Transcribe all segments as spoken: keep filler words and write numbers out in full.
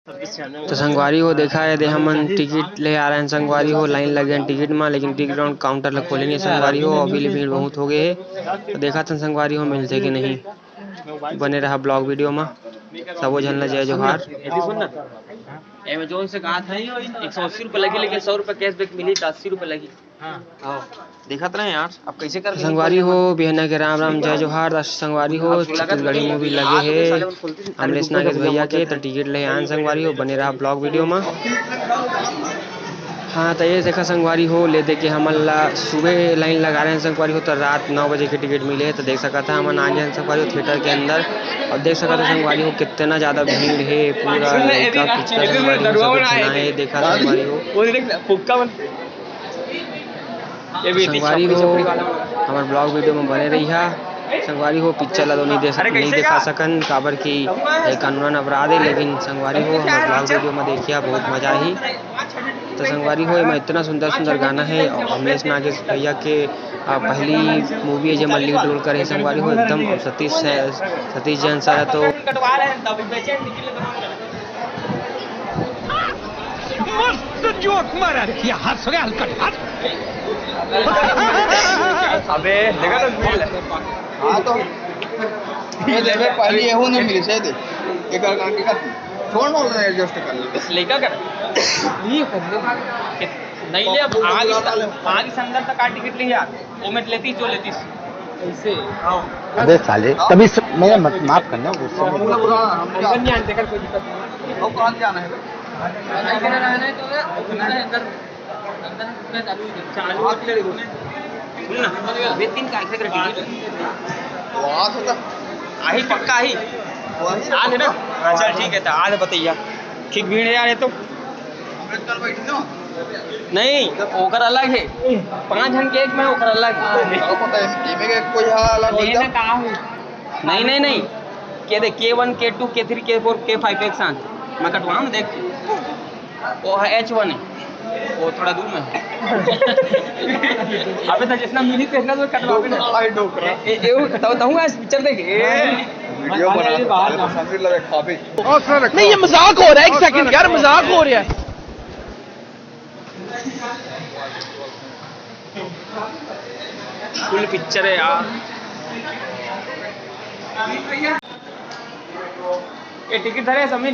तो संगवारी हो, देखा हे, दे हमन टिकट ले आ रहे हैं संगवारी हो, लाइन लगे हैं टिकट में, लेकिन टिकट काउंटर ला खोले नहीं संगवारी हो, अभी ले भीड़ बहुत हो गए है। तो देखा था संगवारी हो, मिलते कि नहीं, बने रहा ब्लॉग वीडियो में। सबो झन ला जय जोहार। अमेजोन से कहा था एक सौ अस्सी रुपये लगी, लेकिन सौ रुपये कैशबैक मिली तो अस्सी रुपये लगी। देखत रहे यार, अब कैसे कर संगवारी हो, बिहना के राम राम, जय जोहार। त संगवारी हो, छत्तीसगढ़ी मूवी लगे हे अमलेश नागेश भैया के, त टिकट ले आन संगवारी हो, बने रहा ब्लॉग वीडियो में। हाँ, त ये देखा संगवारी हो, ले दे के हमन ला सुबह लाइन लगा रहे हैं संगवारी हो, त रात नौ बजे के टिकट मिले हे। त देख सकत है, हमन आ गए हैं संगवारी हो थिएटर के अंदर। और देख सकत है संगवारी हो, कितना ज्यादा भीड़ है, पूरा लड़का पिक्चर संगवारी हो, सब झनाए देखा संगवारी हो। संगवारी हो, हमर ब्लॉग वीडियो में बने रहिहा। संगवारी हो, पिक्चर ला तो नहीं दे सक-, नहीं दिखा सकन, काबर कि ये कानूनन अपराध है, लेकिन संगवारी हो, हमर ब्लॉग वीडियो में देखिहा, बहुत मजा आही। तो संगवारी हो, एमा इतना सुंदर सुंदर गाना है, और अमलेश नागेश भैया के, आ, पहली मूवी है, जेमा लीड रोल करे संगवारी हो, एकदम। और सतीश है, सतीश जैन सर है, तो मस्त जोक मारा रे, ये हंस रहे हलकट हंस। अबे, देखा तो हाँ तो, ये देख, पहली एहू नहीं मिली, सही दे। एक और करके कर, छोड़ ना, उधर एडजस्ट कर ले। लेकर कर। नहीं ले, अब आगे, आगे संदर तक का टिकट ले यार, वो मैं लेती, जो लेती। ऐसे। अबे साले, तभी से, मेरा मत, माफ करना, गुस्सा में बोल। अंदर नहीं आने देकर कोई दिक्कत नहीं। वो कहाँ जाना है? अंदर रहना है तो अंदर, अंदर रुकना चालू ही है। चालू होते रुकने। सुन ना, वे तीन का ऐसे करके वहाँ से तो आही पक्का आही। वही आज है ना? हाँ, चल ठीक है, तो आज बताइया। ठीक भीड़ है यार, ये तो। अम्बेडकर बैठी ना? नहीं, ओकर अलग है। पाँच जन के एक में, ओकर अलग है। हाँ, पता है, एमे के कोई हाँ अलग हो लेना जाओ। कहाँ हुई? नहीं, नहीं, नहीं। के दे, के वन, के टू, के थ्री, के फोर, के फाइव एक साथ। मैं कटवाऊँ ना, देख। वो है एच वन है, वो थोड़ा दूर में है। अबे तो जितना मिली तो इतना तो कटवा भी ना। भाई डोकरा। ए, ए, ए, वो बताओ, बताऊँ आज पिक्चर देख। ए। वीडियो बना, बाहर जाओ। पसंद भी लगे, खाबे। नहीं, ये मजाक हो रहा है, एक सेकंड यार, मजाक हो रहा है। फुल पिक्चर है यार। ये टिकट धरे समीर,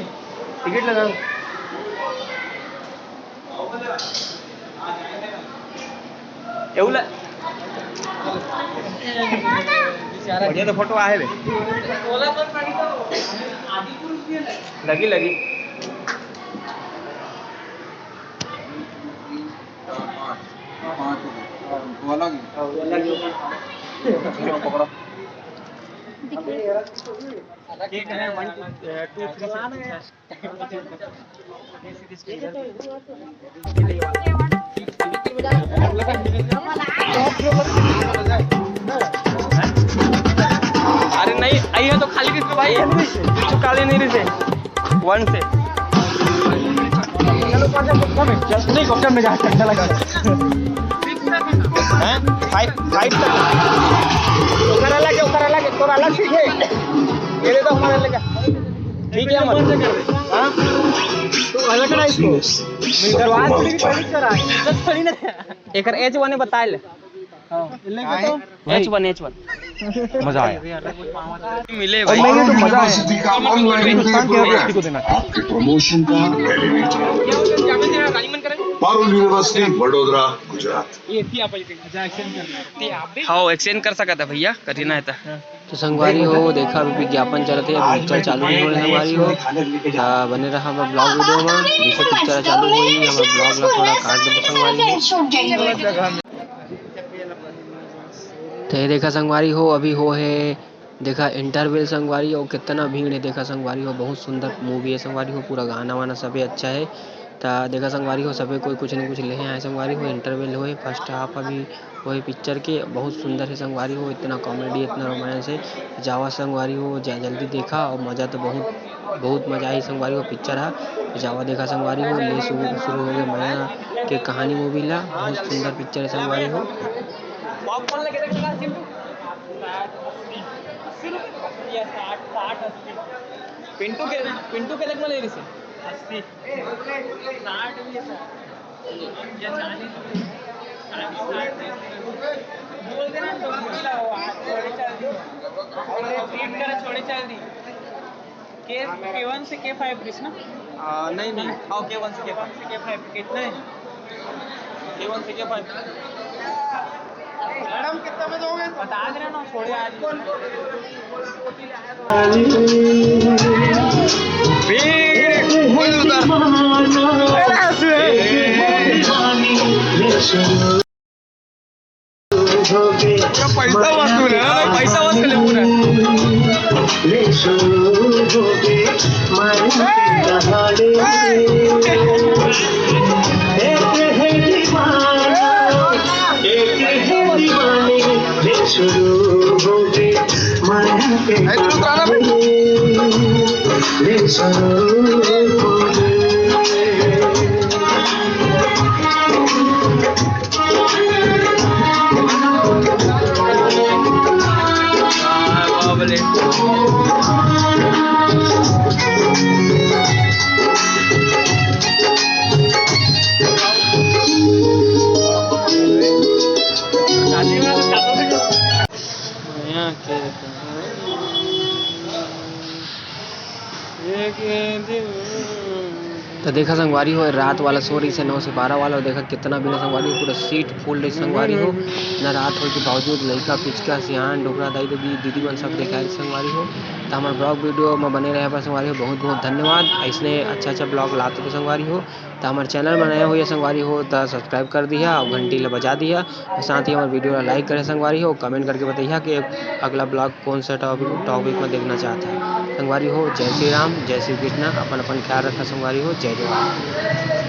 टिकट लगा। एवला बढ़िया तो फोटो आहे बे। लगी, लगी। पाँच, पाँच हो गए। दो अलग ही। दो अलग ही। चलो, पकड़ो। ठीक है, one, two, two, three से। अरे नहीं, आइए तो खाली किसको भाई, चुका ले नहीं रही से। वन से। चलो, पाँच में, चल, नहीं, कॉकटेल में जा, चल, चला जा। हैं? फाइव, फाइव तक। ओकर अलग है, ओकर अलग है, तोर अलग सीट है। ये दे दो हमारा अलग है। ठीक है, अमर। हाँ? तो अलग ना इसको। शुरुआत से भी पहले चला, इज्जत थोड़ी ना। एकर एच वन बताए ले। हाँ, ले के तो। एच वन, एच वन। मजा आया। मिले और भाई। मैंने तो मजा आया। हिंदुस्तान के हर व्यक्ति को देना चाहिए। आपके प्रमोशन का एलिवेटर। पारुल यूनिवर्सिटी, वडोदरा, गुजरात। हाँ, एक्सचेंज कर सकता है भैया, कठिन है तो। तो संगवारी हो, देखा अभी विज्ञापन चलत हे, अभी पिक्चर चालू नहीं होने संगवारी हो। हाँ, बने रहा हमर ब्लॉग वीडियो में, जैसे पिक्चर चालू होई, हमर ब्लॉग ला थोड़ा काट देबो संगवारी हो। तो ये देखा संगवारी हो, अभी हो हे, देखा इंटरवल संगवारी हो, कितना भीड़ है, देखा संगवारी हो, बहुत सुंदर मूवी है संगवारी हो, पूरा गाना वाना सबे अच्छा है। त देखा संगवारी हो, सबे कोई कुछ न कुछ लेहे आए संगवारी हो, इंटरवल होए, फर्स्ट हाफ अभी होए पिक्चर के, बहुत सुंदर है संगवारी हो, इतना कॉमेडी, इतना रोमांस है। जावा संगवारी हो, जा-, जल्दी देखा और मजा तो बहुत, बहुत मजा आई संगवारी हो पिक्चर हा। जावा देखा संगवारी हो, ले शुरू, शुरू हो गया मया के कहानी मूवी ला, बहुत सुंदर पिक्चर है संगवारी हो। पिंटू के, पिंटू के देख ले रही से। अस्सी, साठ भी है सर, या चालीस भी है। चालीस, साठ भी है। बोल देना तो बोलता हो, आज थोड़े चल दी। थोड़े treat करे, थोड़े चल दी। के, के वन से के फ़ाइव कृष्णा? आ, नहीं, नहीं, हाँ, के वन से के फ़ाइव। के वन से के फ़ाइव कितना है? के वन से के फ़ाइव। मैडम, कितना में दोगे? बता दे रहे ना, छोड़े आज। पूरा पैसा वसूल है ना, पैसा वसूल है पूरा। तो देखा संगवारी हो, रात वाला show रहिसे नौ से बारह वाला, और देखा कितना भी ना संगवारी हो, पूरा seat full रहिसे संगवारी हो। ना रात होए के बावजूद लइका पिचका सियान डोकरा दाई ददी दीदी मन सब देखाए संगवारी हो। तो हमारे vlog video में बने रहे पर संगवारी हो, बहुत बहुत धन्यवाद। ऐसने अच्छा अच्छा vlog लाते रहो संगवारी हो। तो हमारे channel में नया होइया संगवारी हो तो subscribe कर दिया और घंटी ला बजा दिया, और साथ ही हमारे video ला like करे संगवारी हो, comment करके बताइया कि अगला vlog कौन सा topic topic में देखना चाहता है संगवारी हो। जय श्री राम, जय श्री कृष्णा, अपन अपन ख्याल रखा संगवारी हो, जय जवान।